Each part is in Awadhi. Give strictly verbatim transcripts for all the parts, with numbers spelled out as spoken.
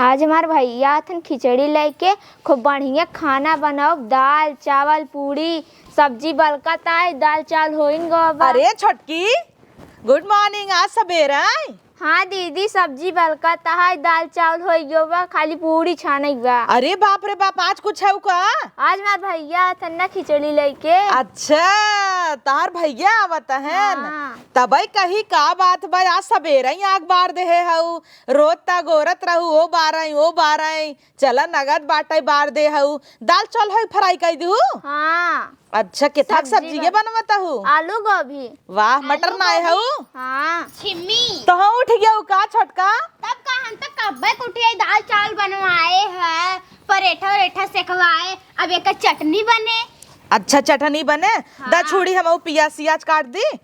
आज हमार भैया आथन खिचड़ी लइके, खूब बढ़िया खाना बनाउब, दाल, चावल, पूड़ी, सब्जी बलकत आए, दाल चावल होइन गवा बा। अरे छोटकी, good morning, आज सबेरे आए? हाँ दीदी, सब्जी बलकत है, दाल चावल होइ गयो बा, खाली पूड़ी छानइ बा। अरे बाप रे बाप, आज कुछ है का? आज हमार भैया आथन ना खिचड़ी लइके। अच्छा, तार भैया आवत है ना? हाँ। तबई कही का बात बा, आज सबेरे ही आग बार देहे हऊ, रोज त गोरत रहू, ओ बारई, ओ बारई, चला नगद बाटई बार दे हऊ। दाल चावल है fry कइ दिहू? हाँ। अच्छा, केथक सब्जी सब्जी बन- बनवत हऊ? आलू गोभी। वाह, मटर आलू नाय गोभी। हऊ? हाँ। छिम्मी। तो हम उठ गया का छोटका? तब का, हम तो कब्बे के उठिए, दाल चावल बनवाए है, परेठा वरेठा सेकवाए, अब एक चटनी बने। अच्छा, चटनी बने? हाँ। दा छुड़ी, हम पियाज सियाज काट दी।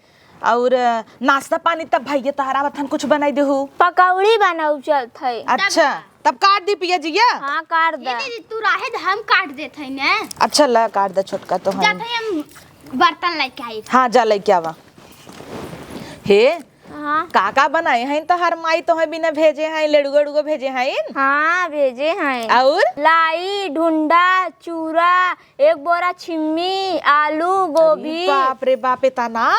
और नाश्ता पानी तब भैया तहरा बथन कुछ बनाई देहू? पकौड़ी बनाऊ चलत है। अच्छा, तब तब काट दी पियाजिया। हाँ, काट ये दे। दीदी, तू रहे दे, हम काट देत है ने। अच्छा, ला काट दे छोटका तो है। जात है, हम बर्तन लेके आई। हाँ, जा लेके आवा। हे, हाँ। का का बनाए हैं तोहार माई तोहे बिना भेजे हैं, लड़ुआ उड़ुआ भेजे हैं? हाँ, भेजे हैं। और? लाई, ढुंडा, चूरा, एक बोरा छिम्मी, आलू, अरे गोभी। बाप रे बाप, इतना?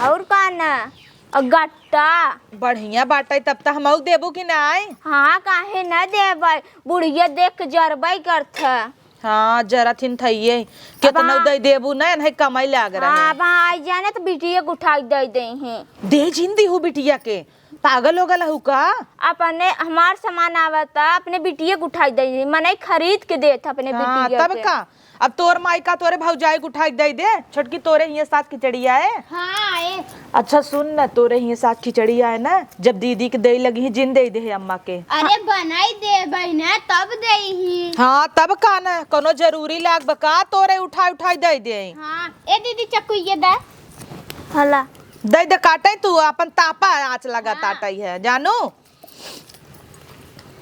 और का ना? और गट्टा। बढ़िया बाटे, तब त हमहू देबू कि नाय? हाँ, काहे न देबै? बुढ़िया देख के जरबै करत है। हाँ, जरा थिन थइये। अब केतना हाँ। दे देबू ना, इन्हें कमाई लाग रहा हाँ, है। अब हाँ, आई जाने तो बिटिया के उठाई दे दे हैं। दे जिन दिहू बिटिया के। पागल हो गल हऊ का? अपने हमार सामान आवता, अपने बिटिया के उठाई दे, मनई खरीद के देत अपने हाँ, बिटिया तब के। का? अब तोर माई का तोरे भौजाई के उठाई दे दे, छोटकी तोरे हिये साथ खिचड़ी आए। हाँ, आए। अच्छा सुन न, तोरे हिये साथ खिचड़ी आए ना, जब दीदी के दे लगी ही जिन दे दे है अम्मा के। अरे बनाई देबै ना, तब देई ही। हाँ, तब का ना, कोनो जरूरी लाग बा का तोरे उठाई उठाई दे दे। हाँ, ए दीदी चक्कू ये दे। हला। दे दे काटे, तू अपन तापा आँच लगा हाँ। ताटई है, जानू?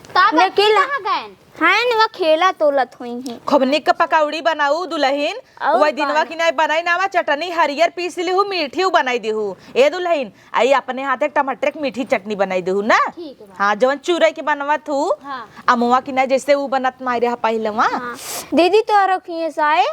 तापा लेकिन कहाँ गएन? हैं न, वह खेला तोलत हुई हैं। खूब निक पकौड़ी बनाऊ दुलहिन, अउर वही दिनवा का? की नाई बनाई नावा चटनी हरियर पीस लिहू, मीठी उ बनाई दिहू। ए दुलहिन, आई अपने हाथे एक टमाटर के मीठी चटनी बनाई दिहू ना। ठीक बा। हाँ, जवन चूरई के बनवत हू, हाँ। अमुआ की नाई जैसे उ बनत मारे हा पहिलवा। हाँ। दीदी तोहरो खिए साए?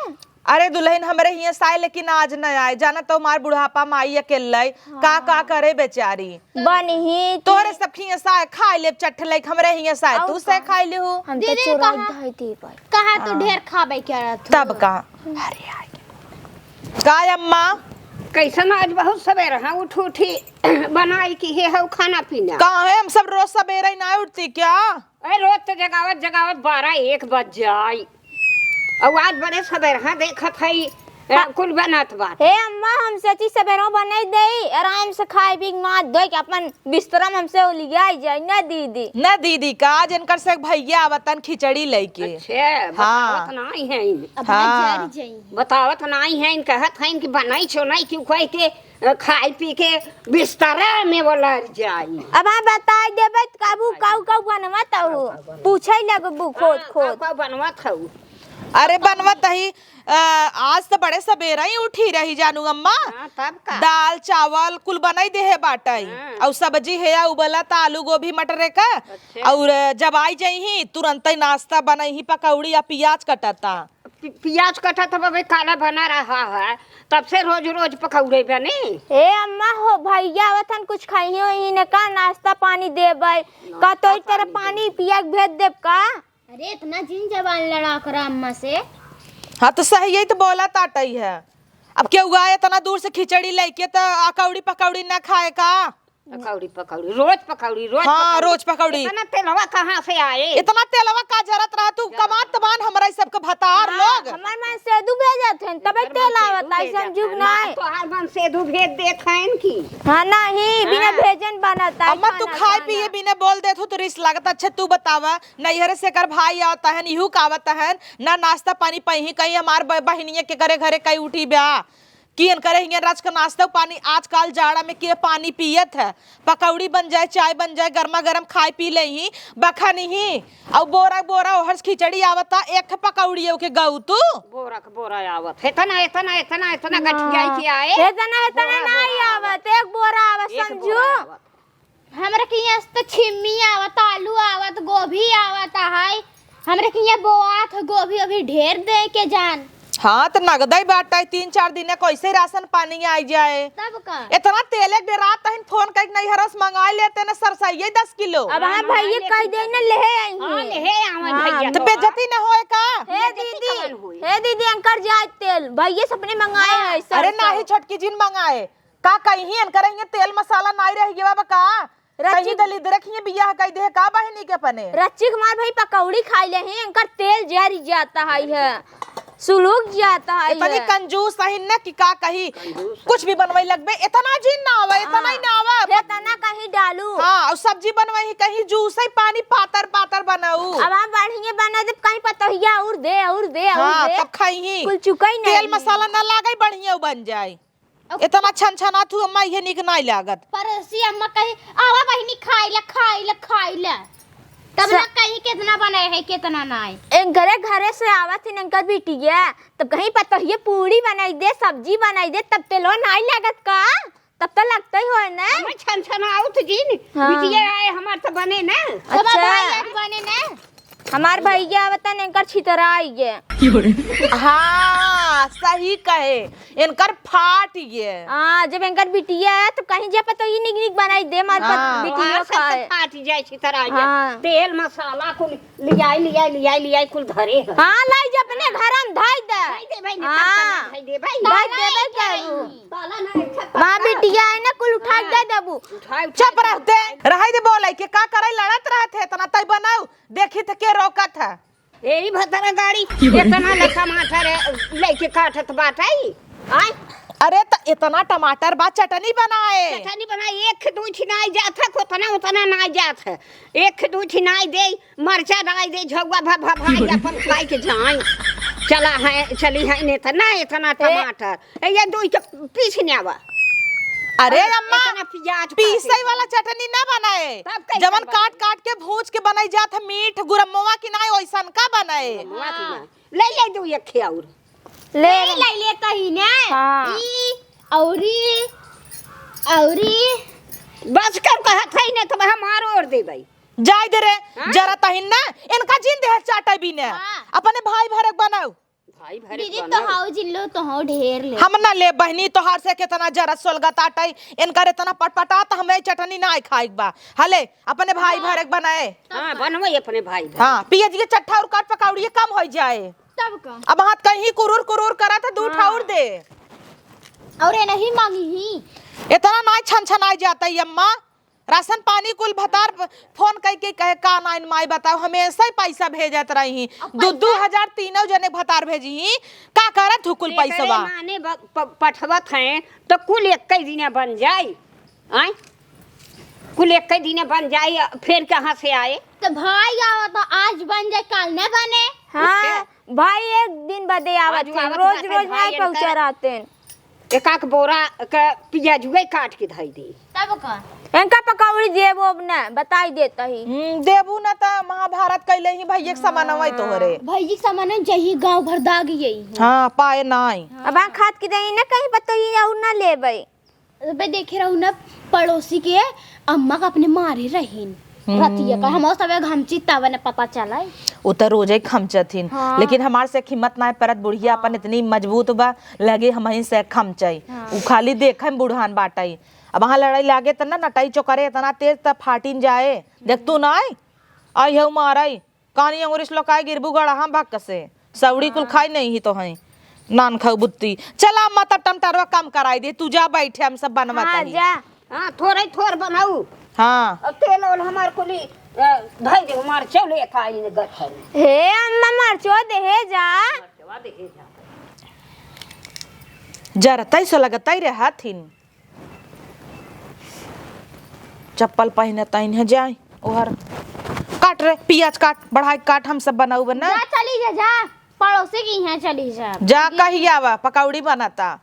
अरे दुलहिन, हमरे हियाँ साए लेकिन आज न आए, जाना तो हमार बुढ़ापा माई अकेले, का का हाँ। करे बेचारी। बनही तोहरे सब हियाँ साए खाए लेब चट्ठ लइक, हमरे हियाँ साए अउर तू साए का? खाए लेहू। हम तो दीदी चोराई कहाँ? धाई देबै। कहाँ तू हाँ। ढेर खाबै करत हो? तब का? अरे आई। का अम्मा? कैसन आज बहुत सवेर हाँ उठ उठी बनाई की हे हऊ खाना पीना? काहे हम सब रोज सवेरे ही ना उठती क्या? अरे रोज तो जगावत जगावत बारह एक बज जाई। अउ आज बड़े सबेरहा देखत हई, ए, का? कुल बनत बाटे। हे अम्मा, हम सची सबेरहो बनाई देई, आराम से खाए पी के माथ धोए के अपन बिस्तरा में हमसे ओलियाई जाई ना दीदी। ना दीदी का, आज इनकर से भैया आवतन खिचड़ी लइके। अच्छा, हाँ। बतावत नाई है इन। अब हाँ। जर जाई। बतावत नाई है इन, कहत है इनकी बनाई छोनाई क्यों कह के अ, खाई पी के बिस्तरा में वो लड़ जाई। अब हम बताई देबै त काबू काऊ काऊ बनवत हऊ। पूछै लगबू खोद हाँ, खोद। काऊ काऊ बनवत हऊ। अरे बनवत ही, अ, आज त बड़े सबेरे ही उठी रही जानू अम्मा। हाँ, तब का? दाल चावल कुल बनाई देहे बाटई। हाँ। अउ सब्जी है या उबलत आलू गोभी मटरे का। अच्छा। अउर जब आई जइही तुरंतई नाश्ता बनइही पकौड़ी आ पियाज कटता। पि-, पियाज कटत बा, अबे काला बना रहा है, तब से रोज रोज पकौड़े बने। ए अम्मा हो, भैया आवत हन, कुछ खाइयो ही न का, नाश्ता पानी देबै, का तोई तरह पानी पिया के भेज देब का? अरे इतना जिन जबान लड़ा कर अम्मा से। हाँ तो सही, यही तो बोला ताटई है। अब केहू आए इतना दूर से खिचड़ी लेके तो अकौड़ी पकौड़ी ना खाए का? पकौड़ी, पकौड़ी, रोज पकौड़ी, रोज हाँ, पकौड़ी। रोज पकौड़ी। इतना तेलवा कहाँ से आए? इतना तेलवा का जरत रहा तू? जरत कमात रहा। बान हमरा ई सबके भतार हाँ, लोग। हमार मन सेदू भेजत हन, तबे एकर तेल मन आवत सेदू आई, भेजत समझू हन। नहीं। ना, तोहार मन सेदू भेज देत हन की? हाँ, नहीं, बिना हाँ। भेजन बनत आई अम्मा, तू खाना खाए खाना। पिए बिना बोल देत हो तो रिस लागत। अच्छा, तू बतावा, नैहरे से एकर भाई आवत हन, इहू का आवत हन, ना नाश्ता पानी पइही, कहीं हमार ब-, बहिनिया के करे घरे कहीं उठी ब्या। कि इनकरे हियाँ राज का नाश्ता पानी आजकल जाड़ा में के पानी पियत है? पकौड़ी बन जाए, चाय बन जाए, गर्मा गर्म खाए पी लेही, बखा नहीं। अउ बोरा बोरा ओहर से खिचड़ी आवता, एक ठे पकौड़ी ओके गऊ तू। बोरा के बोरा आवत। इतना, इतना, इतना, इतना ना। गठियाई के आए। इतना, इतना बोरा, नहीं बोरा आवत, एक बोरा आवत, एक समझू। बोरा आवत। हमरा के यहाँ से तो छिम्मी आवत, आलू आवत, गोभी आवत, हाय, हमरे के यहाँ बोआत है गोभी, अभी ढेर दे के जान। हाँ, त नगदई बाटइ, तीन चार दिन कैसे राशन पानी आइ जाए। तब का? इतना तेले के डेरात हइन, फोन कइके नैहरा से मंगाइ लेते न सरसइये दस किलो। अब हम हाँ, भइया लेके कहि देई न, लेहे आई हाँ, हैं। लेहे आवन हाँ, भइया। त बेइज्जती न होए का? हे बेइज्जती दीदी, कवन होई? हे दीदी, एनकर जाए तेल, भइया से अपने मंगाए हाँ। हैं अरे सरसों। नाही छोटकी जिन मंगाए, का कहीं एनकर इहाँ तेल मसाला नाई रहि गवा बा का? रच्ची कहीं दलिद्दर के इहाँ बियाह कइ देहे का बहिनी के अपने? रच्ची के हमार भाई पकौड़ी खाइ लेहे, एनकर तेल जरि जात है, है। सुलुक जात है, इतनी है। कंजूस हइन न कि का कही। कंजूस। कुछ भी बनवइ लगबे, इतना जिन न आवइ, इतना ही हाँ। न आवइ। हे तना कहीं डालू। हाँ, अउर सब्जी बनवइ ही कहीं जूसइ पानी पातर पातर बनाऊ। अब हम बढ़िया बना देब, कहीं पतोहिया अउर दे, अउर दे, अउर हाँ, दे। तब खाइहीं। कुल चुकइ नहीं। तेल मसाला न लागइ, बढ़िया बन जाइ। अब इतना छनछनात हू अम्मा, इहे नीक नाई लागत। पड़ोसी अम्मा कही, "आवा बहिनी, खाइ ला, खाइ ला, खाइ ला।" तब स- ना कहीं केतना बनाए है, केतना नाई। एनकरे घरे से आवत ही एनकर बिटिया, तब कहीं पतोहिए पूड़ी बनाइ दे, सब्जी बनाइ दे, तब तेलो नाई लागत का? तब तो लगतइ होए ना। हमें छनछनाउत जिन, हाँ। बिटिया आए, हमार तो बने ना। अच्छा। हमार भाई आज बने ना। हमार भइया आवतन, एनकर छितराइ गे। हाँ, सही कहे, एनकर फाट गे। हाँ, जब एनकर बिटिया है, तो कहीं जे पतोही निक निक बनाइ दे, हमार पत-, हाँ। बिटिया हाँ, सब खाए। तो फाट जाए, छितराइ गे। हाँ। तेल मसाला कुल लियाई, लियाई, लियाई, लियाई कुल धरे है। हाँ, लाई जे अपने घर में धइ दे। धइ दे भाई, हाँ। धइ दे भाई। धइ देबे करू। ताला ना, अच्छा, वहाँ ताला। बिटिया है ना, कुल उठाइ हाँ। दे देबू। उठाए, उठाए, चुप रह दे। उठाए। रहइ दे, बोलइ के का करइ, लड़त रहत है इतना, तइ बनाउ। देखी त के रोकत है? यही भतरा गाड़ी, इतना न टमाटर है, लइके काटत बाटइ। आय? अरे त इतना टमाटर बा, चटनी बनाए। चटनी बनाए, एक दुइ ठिनाई जात है, उतना उतना नाई जात है। एक दुइ ठिनाई दे, मरचा डाल दे, झउआ भा, भा, भाई अपन खाइ के जाए। चला है, चली है, इतना, इतना हाँ। टमाटर। ए, ये दुइ के पीस न्यावा। अरे अरे, अम्मा, इतना प्याज पीसइ काटे। वाला चटनी ना बनाए। तब कैसे जवन बनाए? काट काट के भूज के बनाई जात है मीठ गुरम्मवा की नाई, ओइसन का बनाए? गुरम्मवा की हाँ। नाई। ले ले दो एक खे और। ले ले। ले ले तही ने। हाँ। ई औरी, औरी। बस कर कहत है ने तो हमार ओर दे भाई। जाए दे रे, हाँ? जरा तहिन ना, इनका जिन देह चाटे भी ने। हाँ। अपने भाई भरक बनाओ। भाई भरे दीदी, बनाओ। तोहाऊ जिन लो, तोहाऊ ढेर ले। हम ना ले बहिनी, तोहार से केतना जरा सोलगत आटइ, इनकर एतना पटपटा, त हमरे चटनी नाहीं खाइक बा। हले, अपने भाई हाँ। भरे के बनाए। हाँ, बनवइ अपने भाई भरे। हाँ, पियज के चट्ठा और काट पकौड़िए कम होइ जाए। तब का? अब हाथ कहीं कुरूर कुरूर करत है, दू हाँ। ठौर दे। और ये नहीं मांगी ही। एतना नाहीं छन छनाइ जातइ अम्मा। राशन पानी कुल भतार प-, फोन कइ के कहे, "का नाइन माई बताओ, हमेशा ही पैसा भेजत रही ही। अब दू, पैसा? दू हजार तीनों जने भतार भेजी ही, का करत हु कुल एकरे पैसवा?" माने ब-, प-, पठवत हैं, तो कुल एक्कै दिना बन जाई। आय? कुल एक्कै दिना बन जाई, फिर कहाँ से आए? तो भाई आवा तो आज बन जाए, काल न बने। हाँ, अच्छा। भाई एक दिन बदे आवत आज हैं, आवत रोज, बाटे रोज भाई नाहीं इनकर। पहुँचा रहते हैं। एकाक बोरा के पियाजुए काट के धई दी। तब का? इनका पकौड़ी देबो अब न, बताई देत ही। हम्म, देबू न त महाभारत कइले ही भइया के सामानवा ही तोहरे। भइया के सामान जही गाँव भर दाग यही। हाँ, पाए नाई। अब आ खात की देही न कहीं पतोही और न लेबै। अबे देखे रहू न पड़ोसी के अम्मा का अपने मारे रहीन। हम्म। रतिया का हम सबे घमची तब न पता चला। उ त रोजे खमचत हिन, हाँ। लेकिन हमार से हिम्मत नाहीं परत, बुढ़िया हाँ। अपन इतनी मजबूत बा, लगे हमहीं से खमचई। हाँ। उ खाली देखे में बुढ़ान बाटई। अब वहाँ लड़ाई लागे त ना नटई चोकरे इतना तेज त फाटिन जाए। देख तू नाई, आई हऊ मारई, कानी अंगुरिस लोकाई गिरबू गड़ा हम भक्क से। सौड़ी कुल हाँ। खाई नहीं ही तो हैं। नान खाऊ बुत्ती। चला अम्मा तब टमटरवा कम कराई दे, तू जा बैठे हम सब बनवा हाँ, तनी। जा। हाँ, थोड़े थोड़ बनाऊ। हाँ। और तेल ओल हमार कुली, अ, धई दे, हमार चले खाई ने गठरी। हे अम्मा, मरचो देहे जा। मरचवा देहे जा। जरतई सो लगतई रे हथिन। चप्पल पहिने तइन है जाई, ओहर। काट रे, पियाज काट, बढ़ाई काट, हम सब बनाऊ बना। जा चली जा, जा। पड़ोसी के यहाँ चली जा। जा कही आवा, पकौड़ी बनाता।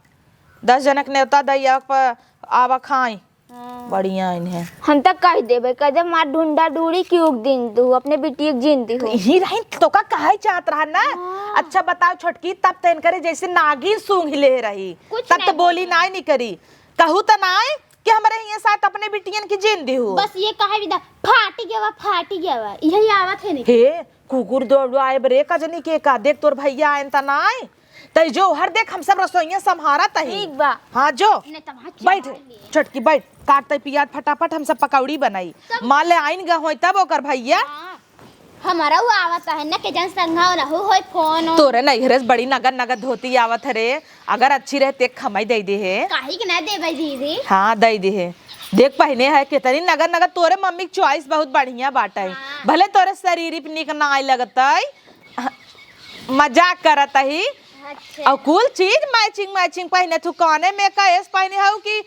दस जनक नेवता दई आवा प-, आवा खाई। हाँ। बढ़िया इन्हें। हम त कह देबे, कह दे मार ढूंढा ढूंढी कि उग दिन दू, अपने बिटिया के जिन दी हो। ही रही तो का कहे चाहत रहा ना? हाँ। अच्छा बताओ छोटकी, तब त इनकरे जैसे नागिन सूंघ ले रही। कुछ तब त नहीं बोली बोला। नाई निकरी। कहू त नाई कि हमरे हियां साथ अपने बिटियन की जिन दी हो। बस ये कहे विदा, फाटी गया बा, फाटी गया बा। यही आवत है नहीं। हे, कुकुर दौड़ो आए बरे, का जनी के का, देख तोर भैया आएन त ना आए। तई जो हर देख, हम सब रसोइया संभारत ही। ठीक बा। हाँ जो। नहीं त वहाँ बैठ, चला ले। छोटकी बैठ, काट तई पियाज फटाफट, हम सब पकौड़ी बनाई। तब माँ ले आइन ग होई तब ओकर भैया। हाँ। हमारा वो आवत है ना, के जन संघा ना हो, होई फोन। तोरे नैहरे से बड़ी नगद नगद धोती आवत है रे, अगर अच्छी रहे ते खमाई दे दे है। काहे के ना देबै दीदी? हाँ, दे दे है। देख पहिने है कितनी नगद नगद, तोरे मम्मी के choice बहुत बढ़िया बाटे। हाँ। भले तोरे शरीर पे निक ना आए लगतई, मजाक करत ही। अच्छा। और कुल चीज matching matching पहिने, तू काने में का ऐस पहिने हऊ कि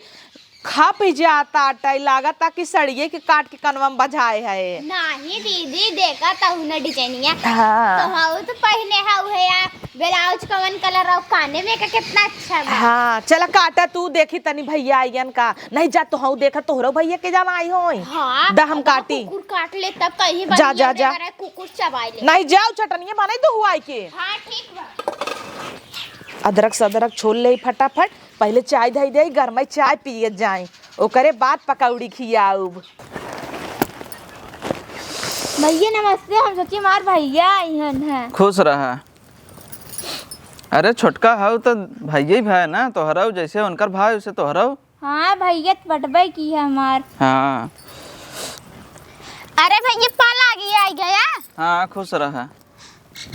खप जाता टाई, लागता कि सड़िए के काट के कनवा में बजाए है। नाही दीदी, देखा तहु न डिजाइनिया। हाँ। तो हऊ तो पहिने हऊ है या ब्लाउज कवन कलर और काने में का कितना अच्छा बा। हाँ, चला काटा तू, देखी तनी भैया आइयन का। नहीं जा तो हऊ देखा, तोहरो भैया के जाना आई होई। हाँ, द हम अगर काटी। कुकुर काट ले तब कहीं जा, जा, बनिया जा। देवरा कुकुर चबाई ले। नहीं जाओ, चटनिया बनाई दो हुआई के। हाँ, ठीक बा। अदरक सदरक छोल ले फटाफट। पहिले चाय धई देई, गरमई चाय पियत जाई, ओकरे बाद पकौड़ी खियाउब। भैया नमस्ते, हम सोची हमार भैया अइहन है। खुश रहा। अरे छोटका हऊ त भैया ही भाई ना, तोहरऊ जैसे उनकर भाई वैसे तोहरऊ। हाँ भैया त बटबे की है हमार। हाँ। अरे भैया पाला आ गया, आ गया। हाँ खुश रहा,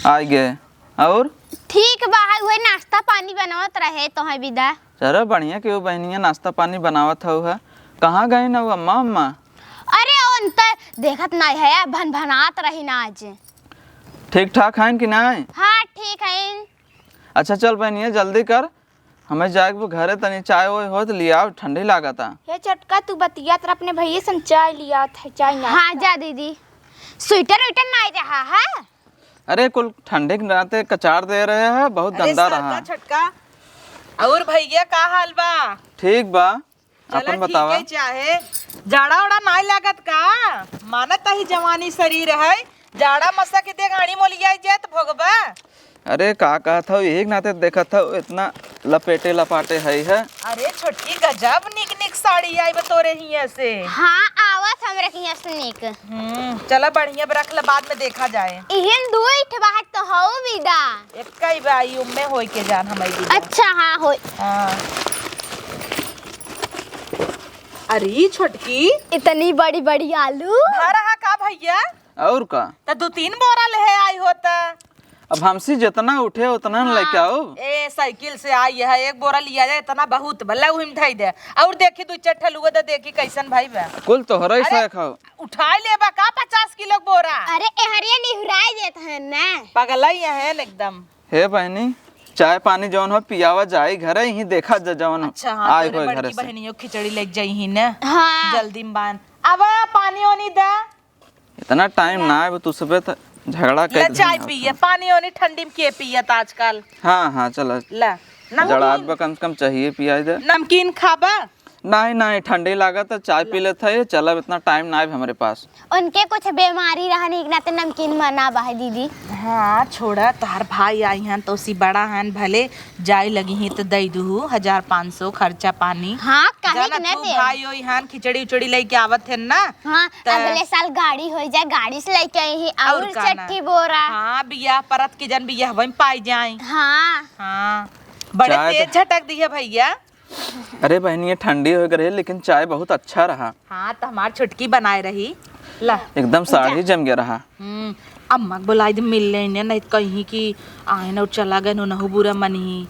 आ गए। और? ठीक बा, है उहे नाश्ता पानी बनावत रहे, तोहे विदा। चलो बढ़िया कि वो बहनिया नाश्ता पानी बनावत हऊ है। कहाँ गई ना वो अम्मा, अम्मा? अरे उन त देखत नहीं है, भन भनात रही ना आज। ठीक ठाक हैं कि नहीं? हाँ ठीक है। अच्छा चल बहनिया जल्दी कर, हमें जाए के घरे तनी चाय वाय होत लियाव, ठंडी लागता। हे छोटका तू बतियात रह अपने भैया से, चाय लियात है, चाय ना। हाँ जा दीदी, स्वेटर वेटर नहीं रहा है। अरे कुल ठंडी के नाते कचार दे रहे हैं, बहुत अरे गंदा सरका रहा। छोटका, और भैया का हाल बा? ठीक बा, चला अपन ठीक बतावा। है, चाहे जाड़ा ओड़ा नाय लागत का? मानत ही जवानी शरीर है, जाड़ा मसा के देख आड़ी मोलिया जाए त भोगबा। अरे का कहत हऊ, यही के नाते देखत हऊ इतना लपेटे लपाटे है, है। अरे छोटकी गजब निक निक साड़ी आई बा तोरे हिया से। हाँ आवत हमरे हिया से निक। हम्म, चला बढ़िया बा, रख ले, बाद में देखा जाए। इहन दुई ठे बाहर तो हऊ विदा। एक ही बा, ई उम्मे होई के जान हमारी दीदी। अच्छा, हाँ, होई। हाँ। अरे छोटकी। इतनी बड़ी बड़ी आलू। भरा है का भैया? और का? त दू तीन बोरा ले आई होता। अब हमसे जितना उठे उतना न लेके हाँ। आओ। ए, साइकिल से आई है, एक बोरा लिया जाए, इतना बहुत भला उहिम धई दे। और देखी दू चार ठलुआ दे, देखी कैसन भाई बा। कुल तोहरा ही अरे, साया खाओ। उठाई लेबा का पचास किलो के बोरा? अरे, एहरिया निहुराई देत है ना। पगलाई है न एकदम। हे बहनी, चाय पानी जौन हो पियावा जाई घरे, यहीं देखा जा जौन अच्छा, हाँ, आए तोरे होए घरे बड़की से। बहनियों खिचड़ी लेके जाई ही ना। हाँ। जल्दी में बान। अब पानी ओनी दा। इतना टाइम ना आए, तू सबे त झगड़ा ले कर चाय पिए, पानी ओनी ठंडी में के पियत आजकल। हाँ, हाँ, चला। ला, नमकीन। जड़ात बा, कम से कम चाहिए पियाई दे। नमकीन खाबा? नहीं, नहीं, ठंडी लागत है, चाय पी लेत है, चलब, इतना टाइम ना आए हमरे पास। उनके कुछ बीमारी रहन, एक नाते नमकीन मना बा है दीदी। हाँ, छोड़ा, तोहार भाई आई हन, तो उसी बड़ा हन, भले जाए लगी ही तो दे दुहु, हजार पाँच सौ खर्चा पानी। हाँ, काहे जाना के ना तू दे? भाई ओई हन, खिचड़ी उचड़ी लेके आवत हन ना। हाँ, त अगले साल गाड़ी हो जाए, गाड़ी से लेके आई ही, और और का ना? चट्टी बोरा। हाँ, बियाह परत के जन बियाह वहीं पाई जाए। हाँ। हाँ, बड़े चाय तेज तो झटक दी है भैया। अरे बहनी, ये ठंडी हो गई रही, लेकिन चाय बहुत अच्छा रहा। हाँ, तो हमार छोटकी बनाए रही। ला। एकदम साड़ी जा। जम गया रहा। हम्म, अम्मा के बुलाई दे, मिल लेने, नहीं तो कहीं कि आए न और चला गए, नहु बुरा मनी।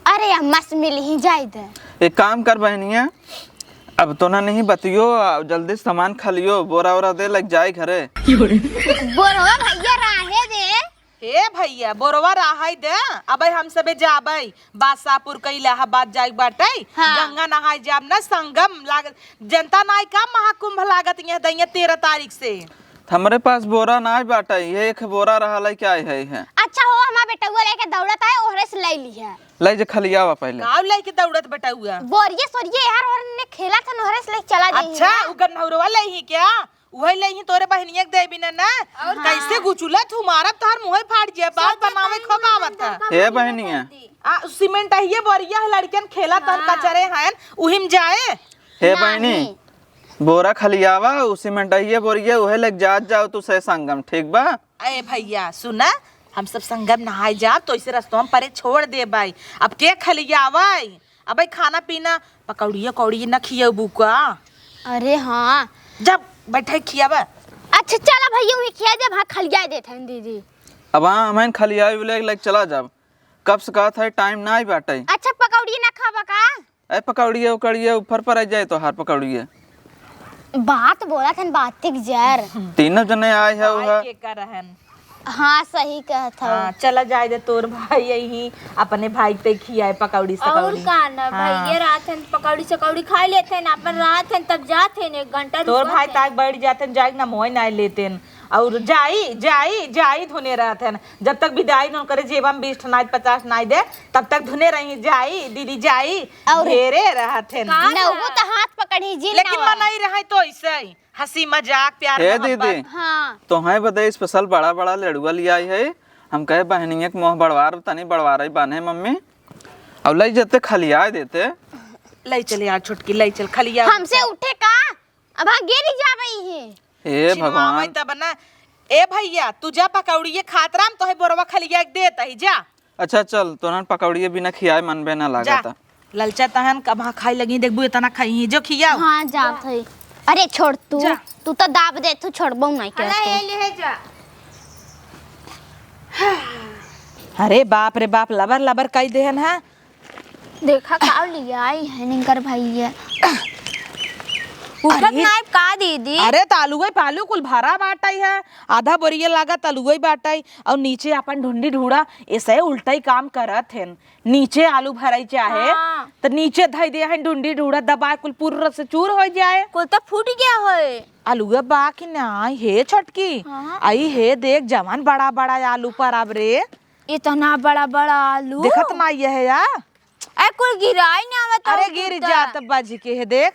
अरे अम्मा से मिल ही जाए दे। एक काम कर बहनिया, अब तो ना नहीं बतियो, आ, जल्दी सामान खा लियो, बोरा वोरा दे लग जाए घरे। बोरवा भैया राहे दे। हे भैया, बोरवा रहाई दे, अबे हम सबे जाबे बादशाहपुर के इलाहाबाद जाए बाटे। हाँ। गंगा नहाए जाब ना संगम लाग, जनता नाय का महाकुंभ लागत यहाँ दैया तेरह तारीख से। हमरे पास बोरा नाय बाटे, ये एक बोरा रहा लेके आए है, है। अच्छा हो, हमार बेटउआ लेके दौड़त है, ओहरे से ले ली है। ले जे खलियावा पहले। काव लेके दौड़त बेटउआ? बोरिये सोरिये यार, और ने खेला था, ओहरे से लेके चला जाइए अच्छा, ना। उ गन्हौरवा ले ही क्या? उहे ले ही तोरे बहनिया के देबी ना, ना? और कैसे का? गुचुलत हूँ, मारब तोहर मुँहे फाड़ जिया, बात बनावे खूब आवत है। हे बहनिया। आ, सीमेंट है ये बोरिया है, लड़कियन खेला तन हाँ। कचरे हैं, उहिम जाए। हे नहीं। बहनी, बोरा खलियावा, उ सीमेंट है ये बोरिया, उहे लेके जात जाओ तू से संगम, ठीक बा? ए भइया सुना, हम सब संगम नहाए जाब तो इसे रस्तवा में परे छोड़ देबै। अब के खलियावै? अबै खाना पीना, पकौड़िया कौड़ी न खियबू का? अरे हाँ। जब बैठे खियाबा। अच्छा चला भइया, उहे खिया देब, हाँ खलिया देत हन दीदी। अब हाँ हमन खलियाए बोले लाइक चला जाब। कब से कहत है टाइम नाई बाटे। अच्छा पकौड़िया ना खाबा का? ए पकौड़िया उकौड़िया ऊपर पर आ जाए तोहार पकौड़िया। बात बोलत हन बातिक जर। तीनों जने आए है भाई उहा। के का रहन? हाँ सही कहत हौ। हाँ, चला जाए दे तोर भाई यही अपने भाई के खियाए पकौड़ी और सकौड़ी। का ना हाँ। भइया रहत हन पकौड़ी सकौड़ी खाई लेत हन, अपन रहत हन तब जात हन एक घंटा तोर रुकत भाई हन। ताक बैठ जात हन जाए ना मोय ना लेत हन। और जाई जाई जाई धुने रहत हन जब तक विदाई न करे जेबा में बीस ठनाई पचास नाई दे तब तक धुने रही जाई दीदी जाई। और घेरे रहत हन। का नौगो तो हाथ पकड़ी जी लेकिन नवा। मनई रहे तो ऐसे ही। हँसी मजाक प्यार हे मोहब्बत। दीदी, हाँ। तोहई बदे स्पेशल बड़ा बड़ा लड़ुआ लियाई है। हम कहे बहनिया के मुँह बड़वार तनी बड़वारई बान्हे मम्मी। अब लई जते खलियाए देते। लई चल यार छोटकी, लई चल खलिया। हमसे उठे का? अब हाँ गिर जाबई है। हे छिनवावई भगवान। तब ना। ए भइया, तू जा पकौड़िए खात राम, तोहे बोरवा खलिया के देत ही, जा। अच्छा चल, तोहन पकौड़िए बिना खियाए मन बे ना जा। लागता। ललचा तहन कब हाँ खाई लगी, देखबू इतना खाई ही, जो खियाओ। हाँ जात है। अरे छोड़ तू, जा। तू तो दाब दे, तू छोड़बो नहीं अरे करते। ये ले जा। अरे बाप रे बाप, लबर लबर कई देहन है। देखा का लियाई है निकर भइया। उठत अरे, नाई का दीदी? अरे त आलूए पालू कुल भरा बाटई है, आधा बोरिया लागत आलूए बाटई, और नीचे अपन ढुंडी ढूढ़ा ऐसे उल्टा ही काम करत हेन। नीचे आलू भराई चाहे हाँ। त नीचे धई दे हैं ढुंडी ढूढ़ा दबाए कुल पूरा से चूर हो जाए। कुल तो फूट गया होए। आलूए बा कि नाई हे छोटकी? हाँ। आई हे देख जवन बड़ा बड़ा आलू पर अब रे। इतना बड़ा बड़ा आलू। देखत नाई है या? ए, कुल गिराई ना आवत अरे हो गिर तू त। जात बज के है देख।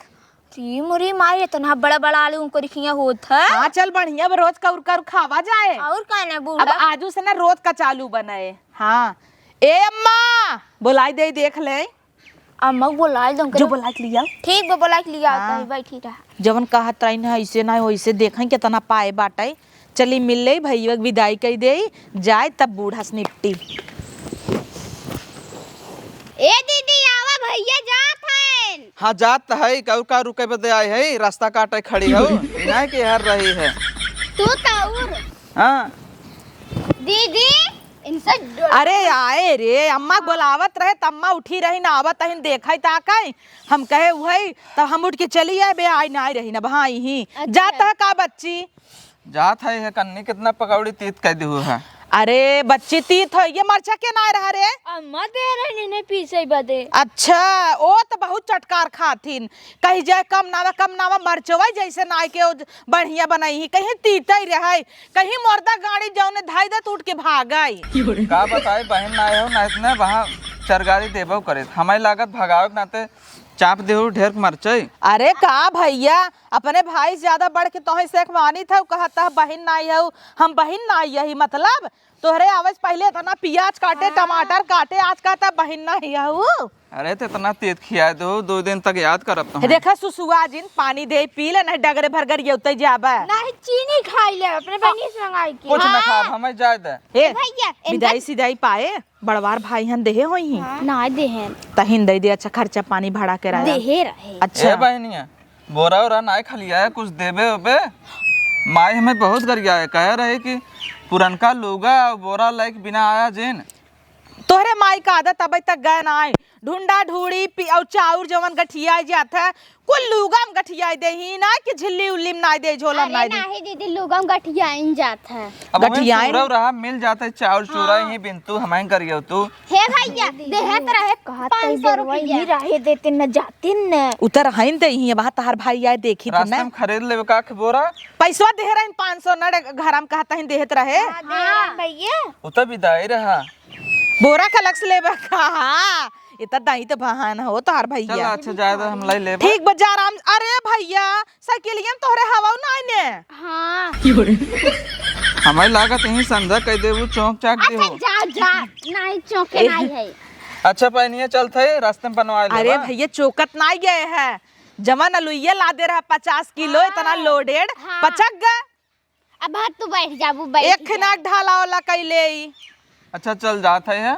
ती मुरी माई, इतना बड़ा बड़ा आलू उनको रिखिया होत है। हाँ, चल बढ़िया बा, रोज का उरका खावा जाए। और का ना अब बूढ़ा? आजू से ना रोज का चालू बनाए। हाँ। ए अम्मा, बोलाई दे, देख ले। अम्मा को बोलाई दो जो उनके। बोलाई के लिया। ठीक बा, बोलाई के लिया, हाँ। तनी बैठी रहा। जवन कहत रही ना, ऐसे ना, वैसे देखें कितना पाए बाटे। चली मिल ले भइया के विदाई कई दे, जाए तब बूढ़ा से निपटी। ए दीदी, आवा भइया जात हन। हाँ, जात त है, का, का रुके बदे आए है, रास्ता काटे खड़ी हो, इनाय के हर रही है। तू तौर। हाँ। दीदी, इनसे डर- अरे आए रे, अम्मा बोलावत रहे, त अम्मा उठी रही ना, आवत हन, देखई ताकई, हम कहे उहई, तब हम उठ के चली आए, बे आई ना रही ना, भाई ही। अच्छा। जात है का बच्ची? जात है, है कन्नी कितना पकौड़ी तीत कह दिहु है। अरे बच्ची, तीत है, ये मरचा के ना रहा रे? अम्मा दे रही नहीं पीसे बदे। अच्छा, ओ तो बहुत चटकार खाथिन। कही जाए कम नावा, कम नावा, मरचवा जैसे नाई के ओ बढ़िया बनाई ही, कहीं तीते रहे, कहीं मुर्दा गाड़ी जौने धाई दे तो उठ के भागई। का बताई बहन ना हो, ना इतने वहाँ चरगारी देबो करे, हमारी लागत भगावे के नाते चाप देहु ढेर मरचई। अरे का भइया, अपने भाई से ज्यादा बढ़ के तोहे से एक मानित हऊ, कहत ह बहिन नाई हऊ, हम बहिन नाई यही मतलब? तोहरे आवे से पहिले इतना पियाज काटे, हाँ। टमाटर काटे, आज कहत ह बहिन नाई हऊ। अरे त इतना तेज खिया दो, दो दिन तक याद करब हे तोहे। देखा सुसुआ जिन पानी दे पी ले, नहीं डगरे भर गरियौते जाबे। नहीं चीनी खाई ले अपने बहिनी से मंगाई के। कुछ ना हाँ। खाब, हमें जाए दे। ए, भइया, इनका विदाई सिदाई पाए, बड़वार भाई हन देहे होई ही। हाँ। नाय देहेन। तहिन दे दे, अच्छा, खर्चा पानी भाड़ा किराया। देहे रहे। अच्छा। ए बहनिया, बोरा ओरा नाय खलिया है, कुछ देबे ओबे। माई हमें बहुत गरिया है, कहे रहे कि पुरनका लुगा और बोरा लाइक बिना आया जिन। तोहरे माई का आदत अबे तक गए नाय। ढुंडा ढूड़ी पी-, और चाउर जवन गठियाई जात है, कुल लुगा में गठियाई दे ही ना कि झिल्ली उल्ली में नाय दे, झोला में अरे नाय दे। नाही दीदी, लुगा में गठियाइन जात है। अब वही गठियाइन? चूरा रहा, मिल जात है चाउर चूरा हाँ। ही बिन तू, हमाइन करियो तू। हे भइया, देहत रहे कहत पाँच सौ रुपया। नहीं रहे देते न जाते न। उतर हइन दे ही, वहाँ तहार भाई आए देखी रास्ते न। में खरीद लेवे का खे बोरा? पैसवा देह रहे पाँच सौ न, घर में कहत ही देहत रहे। हाँ, देह रहे भइया। उतर विदाई रहा। बोरा का अलग से लेबा का? हाँ, ये तो दाई तो बहान हो तोहार भइया। चल, अच्छा, जाए दे, हम लाई लेबा। ठीक बा, जा राम। अरे भइया, साइकिलिया में तोहरे हवा ना आने। हाँ। हमारी लागत यहीं संधा कह देबू, चौंक चाक अच्छा, देबू। जा, जा, नहीं चौंके ए। नहीं है। अच्छा, पहनिए चलत है, रास्ते में बनवा लेबा। अरे भइया, चौकत नहीं गए है, जवन अलुइया ला दे रहा पचास किलो, हाँ। इतना लोडेड, हाँ। पचक गए। अब हाँ, तू बैठ जाबू, बैठ एक जा। खिनाक ढाला वाला कैले ई। अच्छा, चल जात है, है?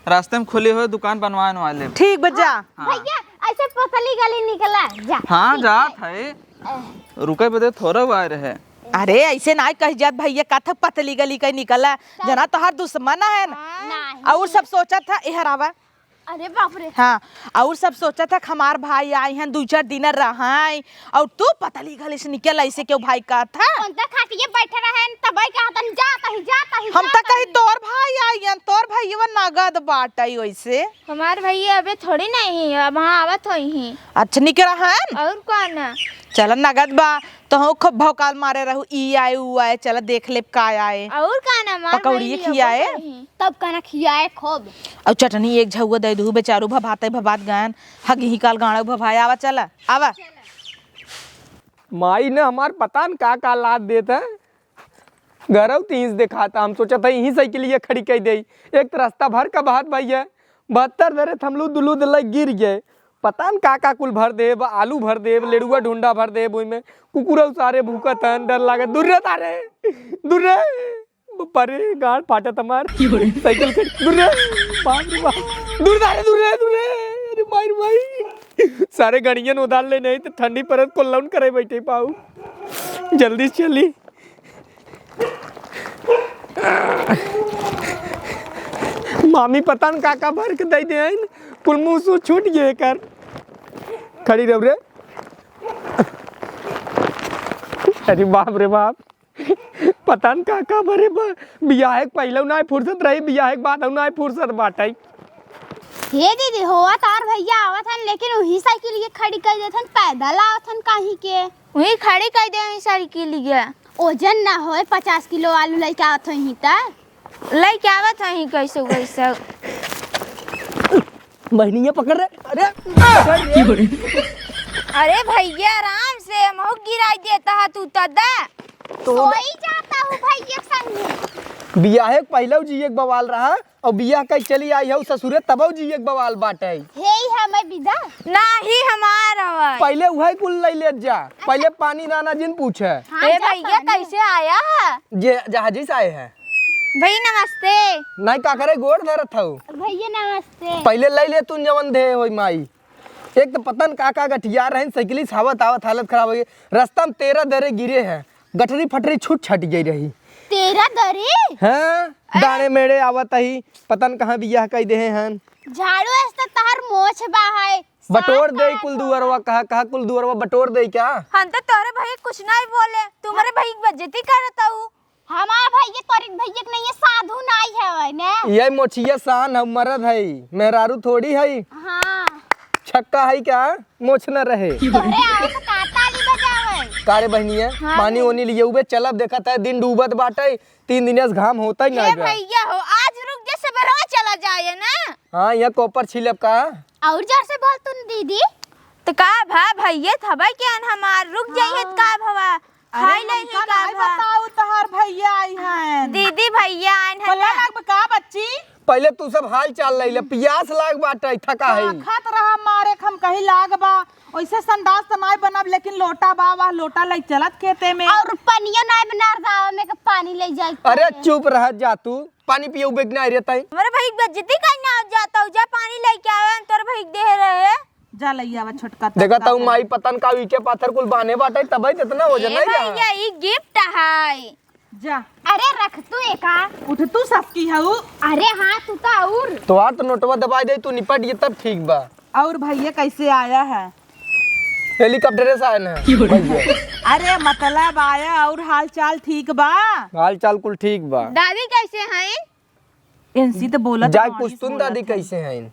रास्ते में खुली हुई दुकान बनवाए वाले। ठीक बा, जा। हाँ। भैया, ऐसे पतली गली निकला, जा। हाँ, ठीक जात है। है। रुके बदे थोड़ा हुआ रहे। अरे, ऐसे ना कह जात भैया, कथक पतली गली कहीं निकला। जना तोहार दुश्मन है ना। नहीं। और सब सोचा था, एहर आवा। अरे बाप रे। हाँ, और सब सोचा था कि हमार भाई आए हैं, दो चार दिन रहाई, और तू पतली गली से निकल ऐसे क्यों भाई का था? कौन ता खाटिए बैठे रहे, तबई कहा तन जाता ही, जाता ही, हम जाता तो कही ही। तोर भाई आई हैं, तोर भाई वो नगद बाटई वैसे। हमार भैया अबे थोड़ी नहीं है, अब हाँ आवत होई ही। अच्छा निकल रहन। और कौन? चल नगद बा, तो हम खूब भौकाल मारे रहू, ई आए, ऊ आए, चल देख लेब का आए। और का ना मार पकौड़िए भाई, खियाए। और का नहीं। तब का ना खियाए खूब। और चटनी एक झउआ दे दू, बेचारू भभाते भभात गयन, हगी ही काल गाड़ो भभाए, आवा चला, आवा। माई ने हमार पता न का का लाद देत है। घरौ तीस देखाता, हम सोचत है यहीं साइकिलिया खड़ी कइ देई। एक त रास्ता भर का बहात भइया, बहत्तर दरे थमलू दुलू दे लग गिर गए। पता न का का कुल भर देब, आलू भर देब, लेड़ुआ ढूंढा भर देब, ओइमे कुकुरौ सारे भूकत हन, डर लागत। दूर रे तारे, दूर रे। बाप रे, गाड़ फाटत हमार। साइकिल खड़ी, दूर रे, बाप रे बाप। दूर तारे, दूर रे, दूर रे। अरे माई रे माई। सारे गड़ियन उधार ले नहीं तो ठंडी परत को लौन करे बैठे पाऊ। जल्दी से चली। मामी पता न का का भर के दे दे हईन, कुल मुंह सु छूट गए कर। खड़ी रह रे। अरे बाप रे बाप, पता न का का भरे बा। बियाहे के पहिले ना फुर्सत रही, बियाहे के बाद ना फुर्सत बाटे। हे दीदी, होवा तार भैया आवत हन, लेकिन वही साइकिल ये खड़ी कर देत हन, पैदल आवत हन काहे के? वही खड़ी कर दे वही साइकिल ये। ओजन ना होए, पचास किलो आलू लेके आवत होई त। लेके आवत होई कैसे कैसे। बहनिया पकड़ रे। अरे, पकड़ रे। अरे भैया, आराम से, महू गिराई देता है तू तो दा। तो सोई जाता हूँ भैया संगे। बियाहे के पहिले जी एक बवाल रहा, और बियाह कई चली आई हऊ ससुरे, तबौ जी एक बवाल बाटे। हे ही हमें विदा। नाही हमार हवै। पहिले उहै कुल लई लेत जा, पहिले पानी नाना जिन पूछे। हाँ, ए जा भैया, पानी। कैसे आया है? जे जहाजी से आए हैं। भैया नमस्ते। नहीं का करे, गोड़ धरत हऊ। भैया नमस्ते। पहिले लई ले तू जवन दे होई माई। एक तो पता न का का गठिया रहन, साइकिल से आवत आवत हालत खराब हो गई। रास्ता में तेरह दरे गिरे हैं, गठरी फटरी छूट छट गई रही। तेरह दरे? हाँ, दाने मेड़े आवत ही, पता न कहाँ बियाह कई देहे हन। झाड़ू ऐसे तो तहर मोछ बा है। बटोर दे कुल दुअरवा, कहा कहा कुल दुअरवा बटोर दे क्या? हम तो तोरे भाई कुछ नहीं बोले, तुम्हारे भाई की बेइज्जती करत हऊ। हमार भैया तोरे भैया के नहीं है, साधु नाई है वही ने। ये मोछिया शान है, मर्द है, मेहरारू थोड़ी है। हाँ। छक्का है क्या? मोछ न रहे। तोरे आवे तो का ताली बजावे? का रे बहनिया, हाँ पानी भैया। ओनी लिए उबे चलब, देखत है दिन डूबत बाटे, तीन दिन से घाम होता ही हे ना बा। भैया हो, आज रुक जा, सबेरवा चला जाए ना। हाँ, यहाँ कोपर छिलब का? और जोर से बोल तू दीदी। तो का भा भैया थबे के अन हमार रुक जाइए हाँ। का भवा? अरे खाई ले हमका ही का नहीं भा? बताऊ तोहार भैया आई हैं। दीदी भैया आइन है पल्ला ना? लाग बा का बच्ची? पहिले तू सब हाल चाल ले ले, पियास लाग बाटे, थका है। खात रहा मारे, हम कहीं लाग बा। ओइसे संडास त नाय बनब, लेकिन लोटा बा, वह लोटा ले चलत खेते में। और पनियो नाय बना रहा, में के पानी ले जाए। अरे चुप रह जा तू, पानी पियो बेग नाय रहता है। हमारे भाई की बेइज्जती कहीं ना हो जाता हूँ, जा पानी लेके आवे, हम तोर भाई के दे रहे। जा लइया आवा छोटका देखा तब ताऊ का माई पतन का ईटे पाथर कुल बाने बाटे, तबे त इतना हो ए जाना है भैया, ई गिफ्ट है। जा। अरे रख तू एका। उठ तू ससकी हऊ। अरे हाँ, तू तो और। तोहार तो नोटवा दबाई दे, तू निपट ये तब ठीक बा। और भैया कैसे आया है? हेलीकॉप्टर से आए ना भैया। अरे मतलब आया और हाल चाल ठीक बा? हाल चाल कुल ठीक बा। दादी कैसे हैं? इनसी तो बोलत जाए हमारी पुस्तुन बोलत दादी है। कैसे हैं?